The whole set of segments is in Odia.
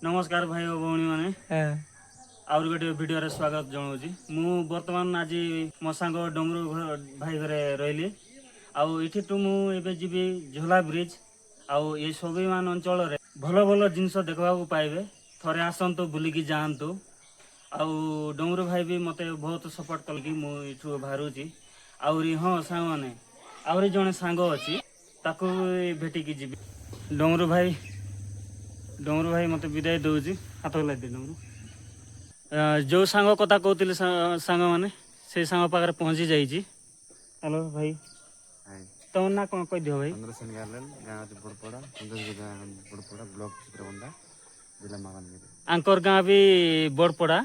ନମସ୍କାର ଭାଇ ଓ ଭଉଣୀମାନେ, ଆହୁରି ଗୋଟେ ଭିଡ଼ିଓରେ ସ୍ୱାଗତ ଜଣାଉଛି। ମୁଁ ବର୍ତ୍ତମାନ ଆଜି ମୋ ସାଙ୍ଗ ଡମରୁ ଭାଇ ଘରେ ରହିଲି ଆଉ ଏଠିଠୁ ମୁଁ ଏବେ ଯିବି ଝୋଲା ବ୍ରିଜ୍। ଆଉ ଏ ସ୍ୱାଭିମାନ ଅଞ୍ଚଳରେ ଭଲ ଭଲ ଜିନିଷ ଦେଖିବାକୁ ପାଇବେ। ଥରେ ଆସନ୍ତୁ, ବୁଲିକି ଯାଆନ୍ତୁ। ଆଉ ଡମରୁ ଭାଇ ବି ମୋତେ ବହୁତ ସପୋର୍ଟ କଲିକି ମୁଁ ଏଠୁ ବାହାରୁଛି। ଆହୁରି ହଁ ସାଙ୍ଗମାନେ, ଆହୁରି ଜଣେ ସାଙ୍ଗ ଅଛି, ତାକୁ ବି ଭେଟିକି ଯିବି। ଡମରୁ ଭାଇ, ଡମରୁ ଭାଇ ମୋତେ ବିଦାୟ ଦେଉଛି। ହାତ ହଲାଇ ଦେ ଡମରୁ। ଯେଉଁ ସାଙ୍ଗ କଥା କହୁଥିଲି ସାଙ୍ଗମାନେ, ସେଇ ସାଙ୍ଗ ପାଖରେ ପହଞ୍ଚି ଯାଇଛି। ହ୍ୟାଲୋ ଭାଇ। ହାଇ। ତମ ନାଁ କ'ଣ କହିଦିଅ ଭାଇ। ଚନ୍ଦ୍ରସେନ ଗାର୍ଲେଲ, ଗାଁ ଅଛି ବଡ଼ପଡ଼ା, ଚନ୍ଦ୍ରଶେଖର ଗାଁ ବଡ଼ପଡ଼ା, ବ୍ଲକ ଚିତ୍ରକୋଣ୍ଡା, ଜିଲ୍ଲା ମାଲକାନଗିରି। ଆଙ୍କର ଗାଁ ବି ବଡ଼ପଡ଼ା,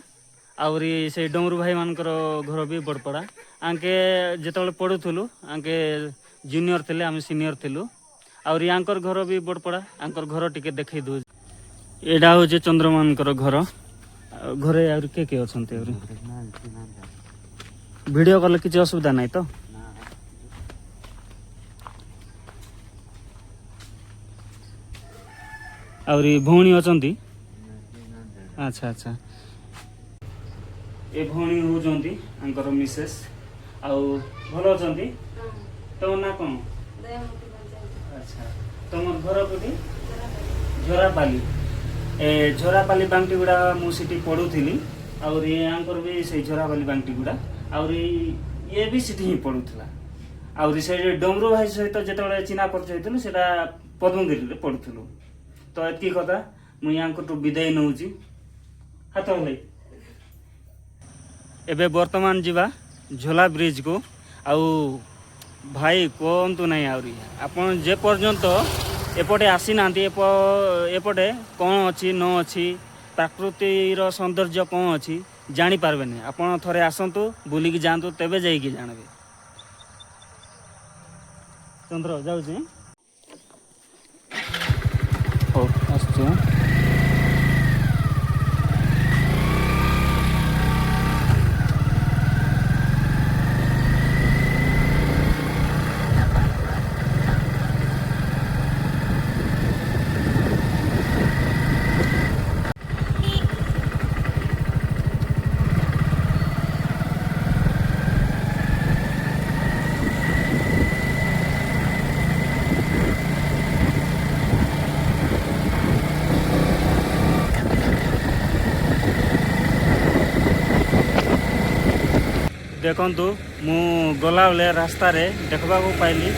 ଆହୁରି ସେଇ ଡମରୁ ଭାଇମାନଙ୍କର ଘର ବି ବଡ଼ପଡ଼ା। ଆଙ୍କେ ଯେତେବେଳେ ପଢ଼ୁଥିଲୁ, ଆଙ୍କେ ଜୁନିୟର ଥିଲେ, ଆମେ ସିନିୟର ଥିଲୁ। ଆହୁରି ଆଙ୍କର ଘର ବି ବଡ଼ପଡ଼ା। ଆଙ୍କର ଘର ଟିକେ ଦେଖେଇ ଦେଉଛି। ଏଇଟା ହେଉଛି ଚନ୍ଦ୍ରମାନଙ୍କର ଘର। ଆଉ ଘରେ ଆହୁରି କିଏ କିଏ ଅଛନ୍ତି? ଆହୁରି ଭିଡ଼ିଓ କଲେ କିଛି ଅସୁବିଧା ନାହିଁ ତ? ନା। ଆହୁରି ଭଉଣୀ ଅଛନ୍ତି? ଆଚ୍ଛା, ଏ ଭଉଣୀ ହେଉଛନ୍ତି ଆଙ୍କର ମିସେସ୍। ଆଉ ଭଲ ଅଛନ୍ତି? ତମ ନାଁ କ'ଣ? ଆଚ୍ଛା, ତମର ଘର କୋଉଠି? ଝରାପାଲି। ଏ ଝରାପାଲି ବାଙ୍କିଗୁଡ଼ା, ମୁଁ ସେଠି ପଢ଼ୁଥିଲି। ଆହୁରି ଆଙ୍କର ବି ସେଇ ଝରାପାଲି ବାଙ୍କିଗୁଡ଼ା। ଆହୁରି ଇଏ ବି ସେଠି ହିଁ ପଢ଼ୁଥିଲା। ଆହୁରି ସେ ଡମରୁ ଭାଇ ସହିତ ଯେତେବେଳେ ଚିହ୍ନା ପରିଚୟ ହେଇଥିଲୁ, ସେଇଟା ପଦ୍ମଗିରିରେ ପଢ଼ୁଥିଲୁ। ତ ଏତିକି କଥା, ମୁଁ ୟାଙ୍କଠୁ ବିଦାୟ ନେଉଛି। ହାତ ହଲେଇ। ଏବେ ବର୍ତ୍ତମାନ ଯିବା ଝୋଲା ବ୍ରିଜକୁ। ଆଉ ଭାଇ କୁହନ୍ତୁ ନାହିଁ, ଆହୁରି ଆପଣ ଯେ ପର୍ଯ୍ୟନ୍ତ ଏପଟେ ଆସିନାହାନ୍ତି, ଏପଟେ କ'ଣ ଅଛି ନ ଅଛି, ପ୍ରାକୃତିର ସୌନ୍ଦର୍ଯ୍ୟ କ'ଣ ଅଛି, ଜାଣିପାରିବେନି। ଆପଣ ଥରେ ଆସନ୍ତୁ, ବୁଲିକି ଯାଆନ୍ତୁ, ତେବେ ଯାଇକି ଜାଣିବେ। ଚନ୍ଦ୍ର ଯାଉଛି। ହଉ, ଆସୁଛି। ଦେଖନ୍ତୁ, ମୁଁ ଗଲାବେଳେ ରାସ୍ତାରେ ଦେଖିବାକୁ ପାଇଲି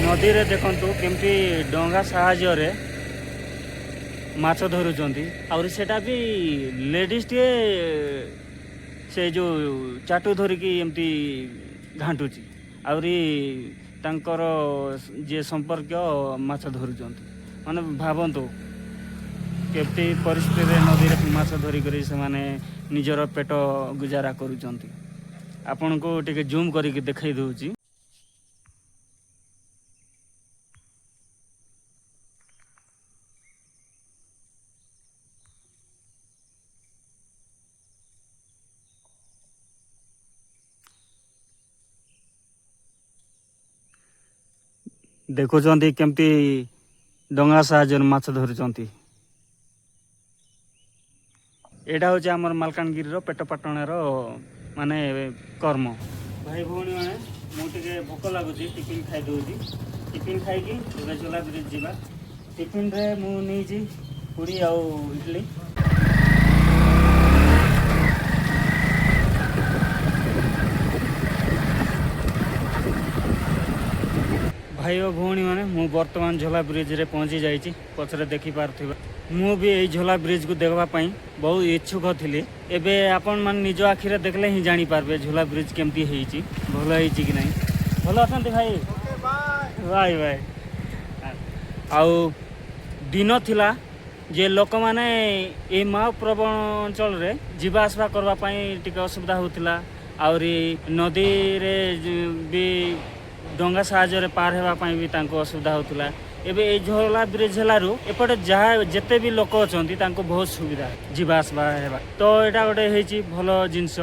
ନଦୀରେ, ଦେଖନ୍ତୁ କେମିତି ଡଙ୍ଗା ସାହାଯ୍ୟରେ ମାଛ ଧରୁଛନ୍ତି। ଆହୁରି ସେଟା ବି ଲେଡ଼ିଜଟିଏ ସେ ଯେଉଁ ଚାଟୁ ଧରିକି ଏମିତି ଘାଣ୍ଟୁଛି, ଆହୁରି ତାଙ୍କର ଯିଏ ସମ୍ପର୍କୀୟ ମାଛ ଧରୁଛନ୍ତି। ମାନେ ଭାବନ୍ତୁ, କେମିତି ପରିସ୍ଥିତିରେ ନଦୀରେ ମାଛ ଧରିକରି ସେମାନେ ନିଜର ପେଟ ଗୁଜାରା କରୁଛନ୍ତି। ଆପଣଙ୍କୁ ଟିକେ ଜୁମ୍ କରିକି ଦେଖାଇ ଦେଉଛି। ଦେଖୁଛନ୍ତି କେମିତି ଡଙ୍ଗା ସାହାଯ୍ୟରେ ମାଛ ଧରୁଛନ୍ତି। ଏଇଟା ହେଉଛି ଆମର ମାଲକାନଗିରିର ପେଟପାଟଣାର ମାନେ କର୍ମ। ଭାଇ ଭଉଣୀମାନେ, ମୁଁ ଟିକେ ଭୋକ ଲାଗୁଛି, ଟିଫିନ୍ ଖାଇଦେଉଛି। ଟିଫିନ୍ ଖାଇକି ଏବେ ଝୋଲା ବ୍ରିଜ୍ ଯିବା। ଟିଫିନ୍ରେ ମୁଁ ନେଇଛି ପୁରୀ ଆଉ ଇଡଲି। ଭାଇ ଓ ଭଉଣୀମାନେ, ମୁଁ ବର୍ତ୍ତମାନ ଝୋଲା ବ୍ରିଜ୍ରେ ପହଞ୍ଚି ଯାଇଛି। ପଛରେ ଦେଖିପାରୁଥିବେ। ମୁଁ ବି ଏଇ ଝୋଲା ବ୍ରିଜ୍କୁ ଦେଖିବା ପାଇଁ ବହୁତ ଇଚ୍ଛୁକ ଥିଲି। ଏବେ ଆପଣମାନେ ନିଜ ଆଖିରେ ଦେଖିଲେ ହିଁ ଜାଣିପାରିବେ ଝୋଲା ବ୍ରିଜ୍ କେମିତି ହେଇଛି, ଭଲ ହେଇଛି କି ନାହିଁ। ଭଲ ଅଛନ୍ତି ଭାଇ? ବାଇ ବାଇ। ଆଉ ଦିନ ଥିଲା ଯେ ଲୋକମାନେ ଏଇ ମାଓ ପ୍ରବଣ ଅଞ୍ଚଳରେ ଯିବା ଆସିବା କରିବା ପାଇଁ ଟିକେ ଅସୁବିଧା ହେଉଥିଲା। ଆହୁରି ନଦୀରେ ବି ଡଙ୍ଗା ସାହାଯ୍ୟରେ ପାର ହେବା ପାଇଁ ବି ତାଙ୍କୁ ଅସୁବିଧା ହେଉଥିଲା। ଏବେ ଏଇ ଝୋଲା ବ୍ରିଜ୍ ହେଲାରୁ ଏପଟେ ଯାହା ଯେତେ ବି ଲୋକ ଅଛନ୍ତି, ତାଙ୍କୁ ବହୁତ ସୁବିଧା ଯିବା ଆସିବା ହେବା। ତ ଏଇଟା ଗୋଟେ ହେଇଛି ଭଲ ଜିନିଷ।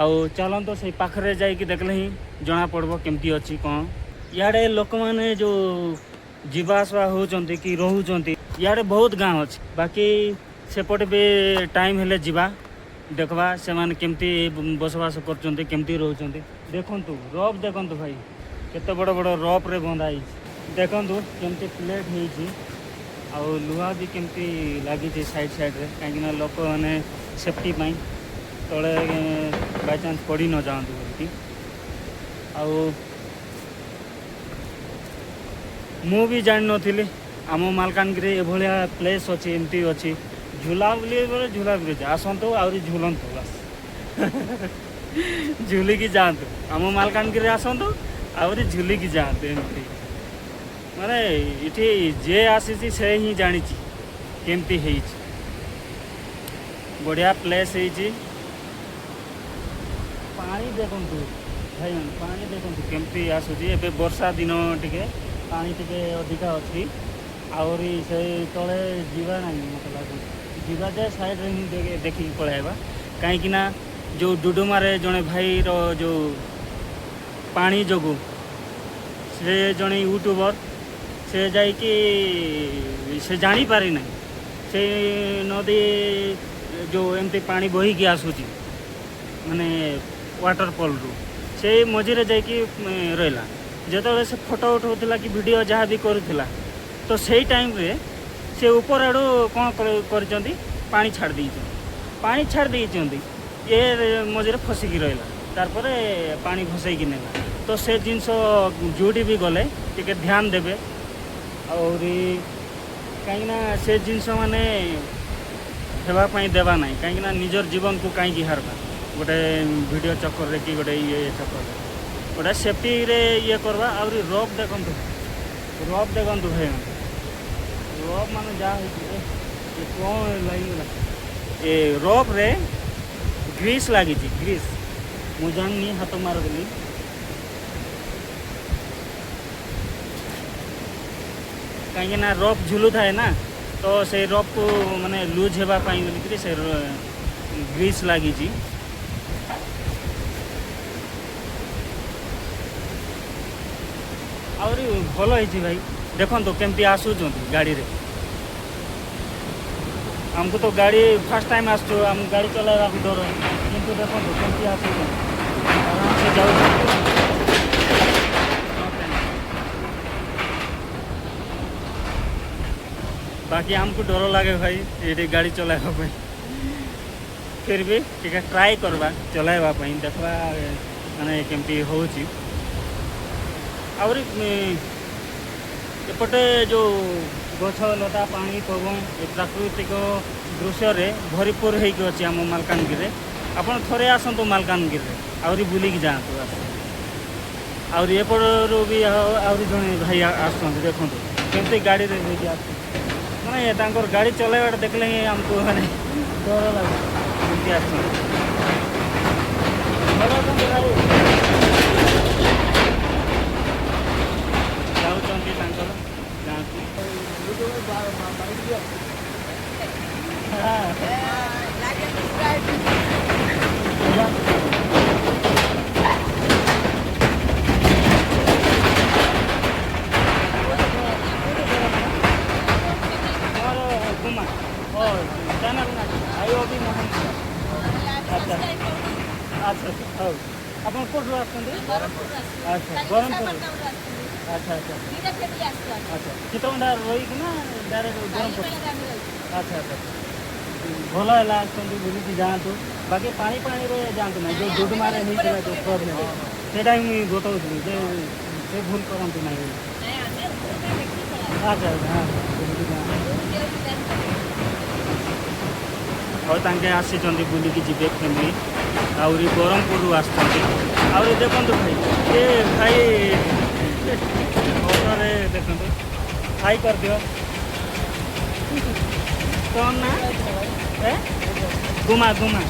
ଆଉ ଚାଲନ୍ତୁ, ସେଇ ପାଖରେ ଯାଇକି ଦେଖିଲେ ହିଁ ଜଣା ପଡ଼ିବ କେମିତି ଅଛି କ'ଣ। ଇଆଡ଼େ ଲୋକମାନେ ଯେଉଁ ଯିବା ଆସିବା ହେଉଛନ୍ତି କି ରହୁଛନ୍ତି, ଇଆଡ଼େ ବହୁତ ଗାଁ ଅଛି। ବାକି ସେପଟେ ବି ଟାଇମ୍ ହେଲେ ଯିବା, ଦେଖିବା ସେମାନେ କେମିତି ବସବାସ କରୁଛନ୍ତି, କେମିତି ରହୁଛନ୍ତି। ଦେଖନ୍ତୁ ରପ୍, ଦେଖନ୍ତୁ ଭାଇ, କେତେ ବଡ଼ ବଡ଼ ରପ୍ରେ ବନ୍ଧା ହେଇଛି। ଦେଖନ୍ତୁ କେମିତି ପ୍ଲେଟ୍ ହେଇଛି ଆଉ ଲୁହା ବି କେମିତି ଲାଗିଛି ସାଇଡ଼୍ ସାଇଡ଼୍ରେ, କାହିଁକିନା ଲୋକମାନେ ସେଫ୍ଟି ପାଇଁ ତଳେ ବାଇଚାନ୍ସ ପଡ଼ି ନ ଯାଆନ୍ତୁ ବୋଲିକି। ଆଉ ମୁଁ ବି ଜାଣିନଥିଲି ଆମ ମାଲକାନଗିରି ଏଭଳିଆ ପ୍ଲେସ୍ ଅଛି, ଏମିତି ଅଛି ଝୁଲା ବୋଲି। ବୋଲେ ଝୁଲା ବ୍ରିଜ୍, ଆସନ୍ତୁ ଆହୁରି ଝୁଲନ୍ତୁ, ବାସ୍ ଝୁଲିକି ଯାଆନ୍ତୁ। ଆମ ମାଲକାନଗିରି ଆସନ୍ତୁ, ଆହୁରି ଝୁଲିକି ଯାଆନ୍ତୁ। ଏମିତି ମାନେ ଏଠି ଯିଏ ଆସିଛି ସେ ହିଁ ଜାଣିଛି କେମିତି ହେଇଛି। ବଢ଼ିଆ ପ୍ଲେସ୍ ହେଇଛି। ପାଣି ଦେଖନ୍ତୁ ଭାଇମାନେ, ପାଣି ଦେଖନ୍ତୁ କେମିତି ଆସୁଛି। ଏବେ ବର୍ଷା ଦିନ, ଟିକେ ପାଣି ଟିକେ ଅଧିକା ଅଛି। ଆହୁରି ସେଇ ତଳେ ଯିବା ନାହିଁ ମୋତେ ଲାଗୁଛି। ଯିବା ଯେ ସାଇଡ଼୍ରେ ହିଁ ଦେଖିକି ପଳାଇବା, କାହିଁକିନା ଯେଉଁ ଡୁଡୁମାରେ ଜଣେ ଭାଇର ଯେଉଁ ପାଣି ଯୋଗୁଁ, ସେ ଜଣେ ୟୁଟ୍ୟୁବର, ସେ ଯାଇକି ସେ ଜାଣିପାରି ନାହିଁ ସେଇ ନଦୀ ଯେଉଁ ଏମିତି ପାଣି ବୋହିକି ଆସୁଛି, ମାନେ ୱାଟରଫଲ୍ରୁ, ସେଇ ମଝିରେ ଯାଇକି ରହିଲା। ଯେତେବେଳେ ସେ ଫଟୋ ଉଠାଉଥିଲା କି ଭିଡ଼ିଓ ଯାହା ବି କରୁଥିଲା, ତ ସେଇ ଟାଇମ୍ରେ ସେ ଉପର ଆଡ଼ୁ କ'ଣ କରିଛନ୍ତି, ପାଣି ଛାଡ଼ି ଦେଇଛନ୍ତି। ପାଣି ଛାଡ଼ି ଦେଇଛନ୍ତି, ଏ ମଝିରେ ଫସିକି ରହିଲା, ତାରପରେ ପାଣି ଭସେଇକି ନେଲା। ତ ସେ ଜିନିଷ ଯେଉଁଠି ବି ଗଲେ ଟିକେ ଧ୍ୟାନ ଦେବେ ଆହୁରି, କାହିଁକିନା ସେ ଜିନିଷ ମାନେ ହେବା ପାଇଁ ଦେବା ନାହିଁ। କାହିଁକିନା ନିଜର ଜୀବନକୁ କାହିଁକି ହାରବା ଗୋଟେ ଭିଡ଼ିଓ ଚକ୍କରରେ କି ଗୋଟେ ଇଏ ଚକ୍କରରେ? ଗୋଟେ ସେଫ୍ଟିରେ ଇଏ କରିବା। ଆହୁରି ରପ୍ ଦେଖନ୍ତୁ, ରପ୍ ଦେଖନ୍ତୁ ଭାଇ, ରପ୍ ମାନେ ଯାହା ହେଇଛି। ଏ କ'ଣ ଲାଗିଗଲା? ଏ ରପ୍ରେ ଗ୍ରୀସ୍ ଲାଗିଛି, ଗ୍ରୀସ୍। ମୁଁ ଜାଣିନି, ହାତ ମାରିଦେଲି। କାହିଁକିନା ରପ୍ ଝୁଲୁଥାଏ ନା, ତ ସେଇ ରପ୍କୁ ମାନେ ଲୁଜ୍ ହେବା ପାଇଁ ବୋଲିକିରି ସେ ଗ୍ରୀସ୍ ଲାଗିଛି। ଆହୁରି ଭଲ ହେଇଛି ଭାଇ। ଦେଖନ୍ତୁ କେମିତି ଆସୁଛନ୍ତି ଗାଡ଼ିରେ। ଆମକୁ ତ ଗାଡ଼ି ଫାର୍ଷ୍ଟ ଟାଇମ୍ ଆସୁଛୁ, ଆମକୁ ଗାଡ଼ି ଚଲାଇବାକୁ ଡର, କିନ୍ତୁ ଦେଖନ୍ତୁ କେମିତି ଆସୁଛନ୍ତି, ଆରାମସେ ଯାଉଛନ୍ତି। ବାକି ଆମକୁ ଡର ଲାଗେ ଭାଇ ଏଇଠି ଗାଡ଼ି ଚଲାଇବା ପାଇଁ। ଫିର୍ ବି ଟିକେ ଟ୍ରାଏ କରିବା ଚଲାଇବା ପାଇଁ, ଦେଖିବା ମାନେ କେମିତି ହେଉଛି। ଆହୁରି ଏପଟେ ଯେଉଁ ଗଛ ଲତା, ପାଣି ପବନ, ଏ ପ୍ରାକୃତିକ ଦୃଶ୍ୟରେ ଭରିପୁର ହେଇକି ଅଛି ଆମ ମାଲକାନଗିରିରେ। ଆପଣ ଥରେ ଆସନ୍ତୁ ମାଲକାନଗିରିରେ, ଆହୁରି ବୁଲିକି ଯାଆନ୍ତୁ। ଆସ ଆହୁରି ଏପଟରୁ ବି ଆହୁରି ଜଣେ ଭାଇ ଆସୁଛନ୍ତି। ଦେଖନ୍ତୁ କେମିତି ଗାଡ଼ିରେ ହେଇକି ଆସୁଛନ୍ତି। ମାନେ ତାଙ୍କର ଗାଡ଼ି ଚଲାଇବାଟା ଦେଖିଲେ ହିଁ ଆମକୁ ମାନେ ଡର ଲାଗୁଛି, କେମିତି ଆସୁଛନ୍ତି। ଭଲ ଅଛନ୍ତି ଭାଇ? ଯାଉଛନ୍ତି ତାଙ୍କର ଗାଁକୁ। ହଁ। Like and subscribe. ମୋର ଗୁମା ଓ ଚ୍ୟାନେଲ୍ ନା I O ବି ମୋହନ। ଆଚ୍ଛା ଆଚ୍ଛା, ହଉ। ଆପଣ କେଉଁଠୁ ଆସୁଛନ୍ତି? ଆଚ୍ଛା, ବ୍ରହ୍ମପୁର। ଆଚ୍ଛା ଆଚ୍ଛା ଆଚ୍ଛା। ଚିତ୍ରକୋଣ୍ଡା ରହିକିନା ଡାଇରେକ୍ଟ ବ୍ରହ୍ମପୁର। ଆଚ୍ଛା ଆଚ୍ଛା, ଭଲ ହେଲା ଆସୁଛନ୍ତି, ବୁଲିକି ଯାଆନ୍ତୁ। ବାକି ପାଣିରେ ଯାଆନ୍ତୁ ନାହିଁ। ଯେଉଁ ଡୁଡୁମାରେ ହେଇଥିଲା ଯେଉଁ ପ୍ରୋବ୍ଲେମ୍, ସେଇଟା ହିଁ ମୁଁ ବତାଉଥିଲି ଯେ ସେ ଭୁଲ କରନ୍ତୁ ନାହିଁ ବୋଲି। ଆଚ୍ଛା ଆଚ୍ଛା, ହଁ, ବୁଲିକି ଯାଆନ୍ତୁ। ହଉ, ତାଙ୍କେ ଆସିଛନ୍ତି, ବୁଲିକି ଯିବେ ଫ୍ୟାମିଲି। ଆହୁରି ବ୍ରହ୍ମପୁରରୁ ଆସିଛନ୍ତି। ଆହୁରି ଦେଖନ୍ତୁ ଭାଇ, ଏ ଭାଇ ଅଟୋରେ ଦେଖନ୍ତୁ। ହାଇ କରିଦିଅ। ତୋର ନା? ଏ ଗୁମା, ଗୁମା।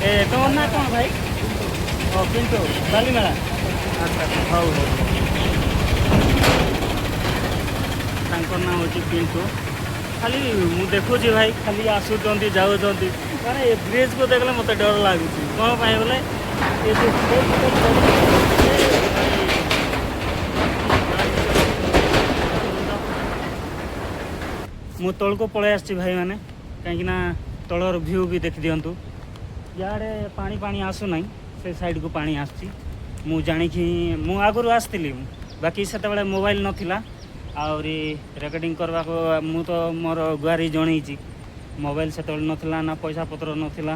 ଏ ତୋର ନା କ'ଣ ଭାଇ? ଓ ପିଣ୍ଟୁ, ବାଲିମେଳା। ଆଚ୍ଛା ଆଚ୍ଛା, ହଉ ହଉ। ତାଙ୍କର ନାଁ ହେଉଛି ପିଣ୍ଟୁ। ଖାଲି ମୁଁ ଦେଖୁଛି ଭାଇ, ଖାଲି ଆସୁଛନ୍ତି ଯାଉଛନ୍ତି। ମାନେ ଏ ବ୍ରିଜ୍କୁ ଦେଖିଲେ ମୋତେ ଡର ଲାଗୁଛି। କ'ଣ ପାଇଁ ବୋଲେ ଏ ଯେଉଁ ଗୋଟେ ପଡ଼ିଛି, ଏ ଭାଇ, ମୁଁ ତଳକୁ ପଳେଇ ଆସିଛି ଭାଇମାନେ, କାହିଁକିନା ତଳର ଭ୍ୟୁ ବି ଦେଖିଦିଅନ୍ତୁ। ଇଆଡ଼େ ପାଣି ପାଣି ଆସୁନାହିଁ, ସେ ସାଇଡ଼କୁ ପାଣି ଆସୁଛି। ମୁଁ ଜାଣିକି ମୁଁ ଆଗରୁ ଆସିଥିଲି, ବାକି ସେତେବେଳେ ମୋବାଇଲ ନଥିଲା। ଆହୁରି ରେକର୍ଡ଼ିଂ କରିବାକୁ ମୁଁ ତ ମୋର ଗୁହାରି ଜଣେଇଛି। ମୋବାଇଲ ସେତେବେଳେ ନଥିଲା ନା, ପଇସା ପତ୍ର ନଥିଲା,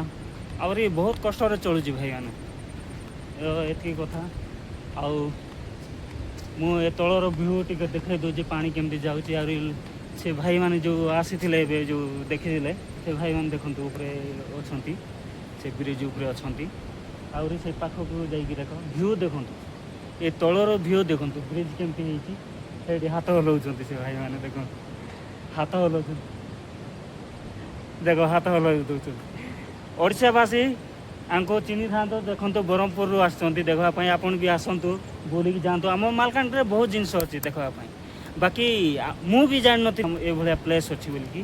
ଆହୁରି ବହୁତ କଷ୍ଟରେ ଚଳୁଛି ଭାଇମାନେ। ତ ଏତିକି କଥା। ଆଉ ମୁଁ ଏ ତଳର ଭ୍ୟୁ ଟିକେ ଦେଖାଇ ଦେଉଛି, ପାଣି କେମିତି ଯାଉଛି। ଆହୁରି ସେ ଭାଇମାନେ ଯେଉଁ ଆସିଥିଲେ, ଏବେ ଯେଉଁ ଦେଖିଥିଲେ, ସେ ଭାଇମାନେ ଦେଖନ୍ତୁ ଉପରେ ଅଛନ୍ତି, ସେ ବ୍ରିଜ୍ ଉପରେ ଅଛନ୍ତି। ଆହୁରି ସେ ପାଖକୁ ଯାଇକି ଦେଖ, ଭ୍ୟୁ ଦେଖନ୍ତୁ, ଏ ତଳର ଭ୍ୟୁ ଦେଖନ୍ତୁ, ବ୍ରିଜ୍ କେମିତି ହେଇଛି। ସେଇଠି ହାତ ହଲାଉଛନ୍ତି ସେ ଭାଇମାନେ, ଦେଖନ୍ତୁ ହାତ ହଲାଉଛନ୍ତି, ଦେଖ ହାତ ହଲାଇ ଦେଉଛନ୍ତି। ଓଡ଼ିଶାବାସୀ ଆଙ୍କୁ ଚିହ୍ନିଥାନ୍ତୁ। ଦେଖନ୍ତୁ, ବ୍ରହ୍ମପୁରରୁ ଆସିଛନ୍ତି ଦେଖିବା ପାଇଁ। ଆପଣ ବି ଆସନ୍ତୁ, ବୁଲିକି ଯାଆନ୍ତୁ। ଆମ ମାଲକାନଗିରିରେ ବହୁତ ଜିନିଷ ଅଛି ଦେଖିବା ପାଇଁ। ବାକି ମୁଁ ବି ଜାଣିନଥିଲି ଏଭଳିଆ ପ୍ଲେସ୍ ଅଛି ବୋଲିକି।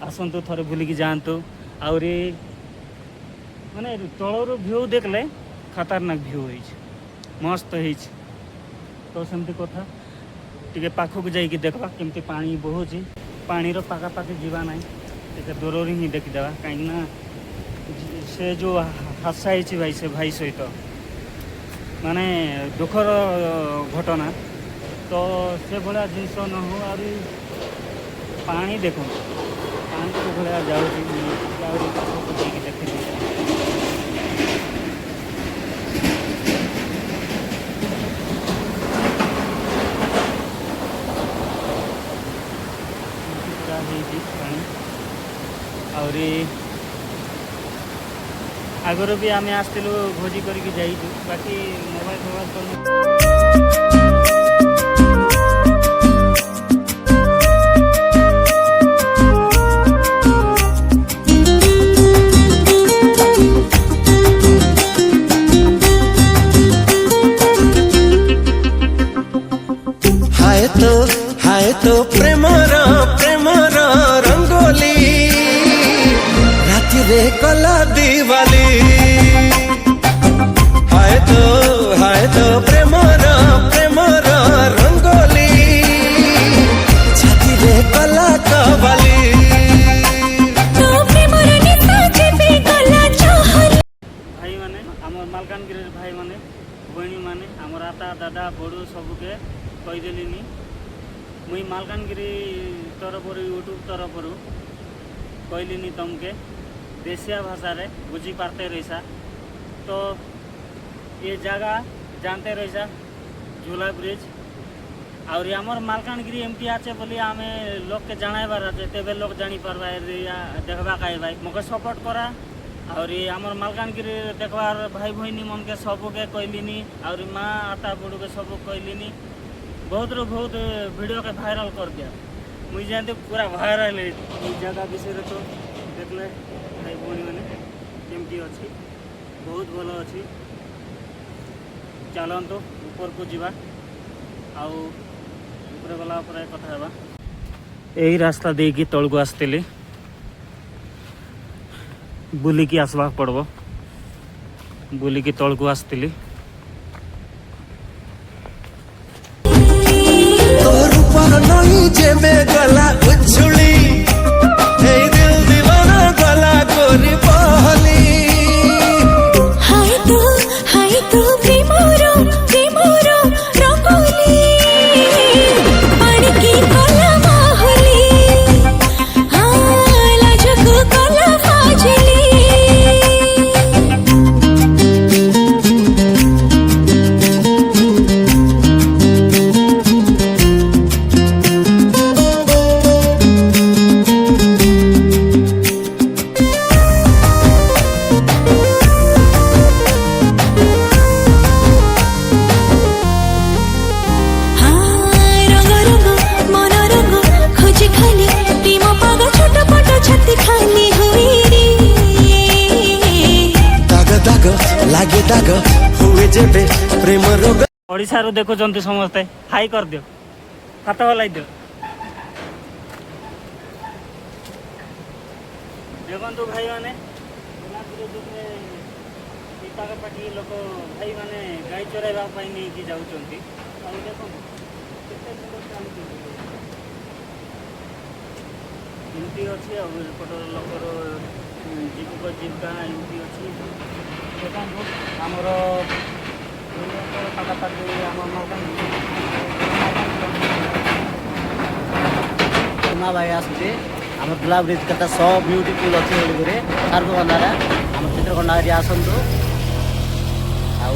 ଆସନ୍ତୁ, ଥରେ ବୁଲିକି ଯାଆନ୍ତୁ। ଆହୁରି ମାନେ ତଳରୁ ଭ୍ୟୁ ଦେଖିଲେ ଖତରନାକ ଭ୍ୟୁ ହେଇଛି, ମସ୍ତ ହେଇଛି। ତ ସେମିତି କଥା, ଟିକେ ପାଖକୁ ଯାଇକି ଦେଖିବା କେମିତି ପାଣି ବହୁଛି। ପାଣିର ପାଖାପାଖି ଯିବା ନାହିଁ, ଟିକେ ଦୂରରୁ ହିଁ ଦେଖିଦେବା। କାହିଁକିନା ସେ ଯେଉଁ ହାଦସା ହେଇଛି ଭାଇ, ସେ ଭାଇ ସହିତ, ମାନେ ଦୁଃଖର ଘଟଣା। ତ ସେଭଳିଆ ଜିନିଷ ନ ହଉ। ଆହୁରି ପାଣି ଦେଖନ୍ତୁ, ପାଣି କେଉଁ ଭଳିଆ ଯାଉଛି। ମୁଁ ଟିକେ ଆହୁରି ପାଖକୁ ଯାଇକି ଦେଖିଦେଉଛି। ଏମିତି ପୁରା ହେଇଛି ପାଣି। ଆହୁରି ଆଗରୁ ବି ଆମେ ଆସିଥିଲୁ, ଭୋଜି କରିକି ଯାଇଛୁ, ବାକି ମୋବାଇଲ ଫୋବାଇଲ ତ ହାୟ ତୋ, ହାୟ ତୋ ପ୍ରେମର ପ୍ରେମର ରଙ୍ଗୋଲି, ରାତିରେ କଲା ଦିୱାଲି। ହାୟ ତୋ, ହାୟ ତୋ ପ୍ରେମର ପ୍ରେମର ରଙ୍ଗୋଲି, ଛାତିରେ କଲା କବାଲି। ତୋ ପ୍ରେମର ନିଶା ଯେବେ ଗଲା ଚହଲି। ଭାଇମାନେ, ଆମ ମାଲକାନଗିରିର ଭାଇମାନେ, ଭଉଣୀମାନେ, ଆମର ଆତା, ଦାଦା, ବଡ଼ୁ ସବୁକେ କହିଦେଲିନି। ମୁଇଁ ମାଲକାନଗିରି ତରଫରୁ, ୟୁଟ୍ୟୁବ୍ ତରଫରୁ କହିଲିନି ତମକେ ଦେଶିଆ ଭାଷାରେ ବୁଝିପାରତେ ରହିସା। ତ ଏ ଜାଗା ଜାଣତେ ରହିସା, ଝୁଲା ବ୍ରିଜ୍। ଆହୁରି ଆମର ମାଲକାନଗିରି ଏମିତି আছে ବୋଲି ଆମେ ଲୋକକେ ଜାଣାଇବାର ଅଛି, ତେବେ ଲୋକ ଜାଣିପାରବା, ଏରିଆ ଦେଖବା କାଇ। ଭାଇ, ମୋକେ ସପୋର୍ଟ କରା। ଆହୁରି ଆମର ମାଲକାନଗିରି ଦେଖବାର ଭାଇ ଭଉଣୀ ମନକେ ସବୁକେ କହିଲିନି, ଆହୁରି ମା ଆତା ବୁଡ଼ୁକେ ସବୁ କହିଲିନି। ବହୁତରୁ ବହୁତ ଭିଡ଼ିଓକେ ଭାଇରାଲ କରିଦିଅ। ମୁଇଁ ଯେମିତି ପୁରା ଭାଇରାଲ ହେଇଛି। ଏଇ ଜାଗା ବିଷୟରେ ତ ଦେଖିଲେ ଭାଇ ଭଉଣୀମାନେ, କେମିତି ଅଛି, ବହୁତ ଭଲ ଅଛି। ଚାଲନ୍ତୁ ଉପରକୁ ଯିବା, ଆଉ ଉପରେ ଗଲା ପରେ କଥା ହେବା। ଏଇ ରାସ୍ତା ଦେଇକି ତଳକୁ ଆସିଥିଲି, ବୁଲିକି ଆସିବାକୁ ପଡ଼ିବ। ବୁଲିକି ତଳକୁ ଆସିଥିଲି। ତୋ ରୂପର ନଈ ଯେବେ ଗଲା ଉଛୁଳି, ଏଇ ଦିଲ ଦିୱାନା ଗଲା କୋରି ପହଲି। ହାୟ ତୋ, ହାୟ ତୋ ପ୍ରେମର ପ୍ରେମର ରଙ୍ଗୋଲି, ପାଣିକି କଲା ମାହଲି, ହଁ ଲାଜକୁ କଲା ଫାଜିଲି। ରଙ୍ଗ ରଙ୍ଗ ମନ ରଙ୍ଗ ଖୋଜି ଖାଲି, ପ୍ରେମ ପାଗ ଛୋଟ ପଟ ଛାତି ଖାଲି ହୁଏ ରେ। ଦାଗ ଦାଗ ଲାଗେ, ଦାଗ ହୁଏ ଯେବେ ପ୍ରେମ ରୋଗ। ଓଡ଼ିଶାରୁ ଦେଖୁଛନ୍ତି ସମସ୍ତେ, ହାଇ କରିଦିଅ, ହାତ ହଲାଇ ଦିଅ। ଦେଖନ୍ତୁ ଭାଇମାନେ, ଉପରେ ଏଇ ପାଖାପାଖି ଲୋକ ଭାଇମାନେ ଗାଈ ଚରାଇବା ପାଇଁ ନେଇକି ଯାଉଛନ୍ତି। ଆଉ ଦେଖନ୍ତୁ କେତେ ସୁନ୍ଦର ଟାଣୁଛନ୍ତି। ଏମିତି ଅଛି। ଆଉ ଏପଟ ଲୋକର ଜୀବିକା ଜୀବିକା ଏମିତି ଅଛି। ଦେଖନ୍ତୁ, ଆମର ଏଇ ଅଞ୍ଚଳ ପାଖାପାଖି ଆମ ମାଲକାନଗିରି। ସୁନା ଭାଇ ଆସୁଛି। ଆମର ଝୁଲା ବ୍ରିଜ୍ କେତେ ସୋ ବ୍ୟୁଟିଫୁଲ୍ ଅଛି ବୋଲିକରି ସାରକବନ୍ଧାରେ ଆମ ଚିତ୍ରକୋଣ୍ଡା ଏରିଆ ଆସନ୍ତୁ ଆଉ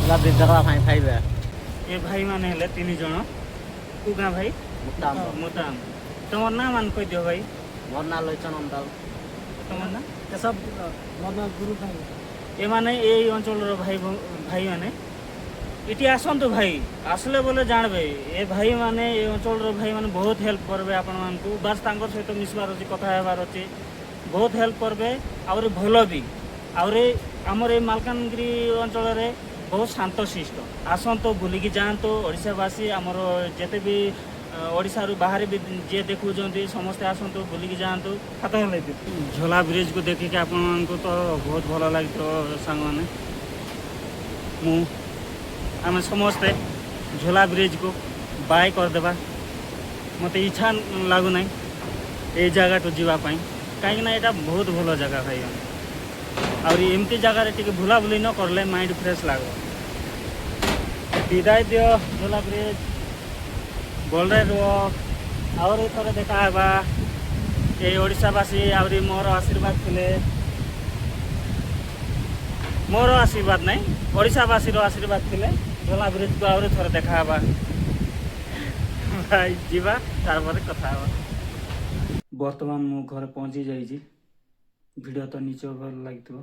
ଝୁଲା ବ୍ରିଜ୍ ଦେଖିବା ପାଇଁ ପାଇବେ। ଏ ଭାଇମାନେ ହେଲେ ତିନି ଜଣ। କୋଉ ଗାଁ ଭାଇ? ମୁତାମ। ମୁତାମ। ତମର ନାଁ ମାନ କହିଦିଅ ଭାଇ। ମୋର ନାଁ ଲୋଚନ ଅଣ୍ଡାଲ। ତମର ନାଁ? କେଶବ। ମୋର ନାଁ ଗୁରୁ ଭାଇ। ଏମାନେ ଏଇ ଅଞ୍ଚଳର ଭାଇ ଭାଇମାନେ। ଏଠି ଆସନ୍ତୁ ଭାଇ, ଆସିଲେ ବୋଲେ ଜାଣବେ। ଏ ଭାଇମାନେ, ଏ ଅଞ୍ଚଳର ଭାଇମାନେ ବହୁତ ହେଲ୍ପ କରିବେ ଆପଣମାନଙ୍କୁ। ବାସ୍, ତାଙ୍କର ସହିତ ମିଶିବାର ଅଛି, କଥା ହେବାର ଅଛି, ବହୁତ ହେଲ୍ପ କରିବେ। ଆହୁରି ଭଲ ବି। ଆହୁରି ଆମର ଏଇ ମାଲକାନଗିରି ଅଞ୍ଚଳରେ ବହୁତ ଶାନ୍ତଶିଷ୍ଟ। ଆସନ୍ତୁ, ବୁଲିକି ଯାଆନ୍ତୁ। ଓଡ଼ିଶାବାସୀ ଆମର ଯେତେ ବି ଓଡ଼ିଶାରୁ ବାହାରେ ବି ଯିଏ ଦେଖୁଛନ୍ତି, ସମସ୍ତେ ଆସନ୍ତୁ, ବୁଲିକି ଯାଆନ୍ତୁ। ହାତ ହଲେଇ ଦିଅ। ଝୋଲା ବ୍ରିଜକୁ ଦେଖିକି ଆପଣମାନଙ୍କୁ ତ ବହୁତ ଭଲ ଲାଗିଥିବ ସାଙ୍ଗମାନେ। ମୁଁ, ଆମେ ସମସ୍ତେ ଝୋଲା ବ୍ରିଜକୁ ବାଏ କରିଦେବା। ମୋତେ ଇଚ୍ଛା ଲାଗୁନାହିଁ ଏଇ ଜାଗାଠୁ ଯିବା ପାଇଁ, କାହିଁକିନା ଏଇଟା ବହୁତ ଭଲ ଜାଗା ଭାଇମାନେ। ଆହୁରି ଏମିତି ଜାଗାରେ ଟିକେ ବୁଲାବୁଲି ନ କଲେ ମାଇଣ୍ଡ ଫ୍ରେଶ୍ ଲାଗିବ। ବିଦାୟ ଦିଅ ଝୋଲା ବ୍ରିଜ, ଭଲରେ ରୁହ। ଆହୁରି ଥରେ ଦେଖା ହେବା। ଏଇ ଓଡ଼ିଶାବାସୀ ଆହୁରି ମୋର ଆଶୀର୍ବାଦ ଥିଲେ, ମୋର ଆଶୀର୍ବାଦ ନାହିଁ, ଓଡ଼ିଶାବାସୀର ଆଶୀର୍ବାଦ ଥିଲେ ଝୋଲା ବ୍ରିଜକୁ ଆହୁରି ଥରେ ଦେଖା ହେବା ଭାଇ। ଯିବା, ତାପରେ କଥା ହେବା। ବର୍ତ୍ତମାନ ମୁଁ ଘରେ ପହଞ୍ଚି ଯାଇଛି। ଭିଡ଼ିଓ ତ ନିଶ୍ଚୟ ଭଲ ଲାଗିଥିବ।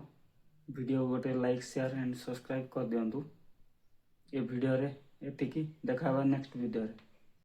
ଭିଡ଼ିଓ ଗୋଟେ ଲାଇକ୍, ସେୟାର ଆଣ୍ଡ ସବସ୍କ୍ରାଇବ୍ କରିଦିଅନ୍ତୁ। ଏ ଭିଡ଼ିଓରେ ଏତିକି, ଦେଖା ହେବା ନେକ୍ସଟ ଭିଡ଼ିଓରେ।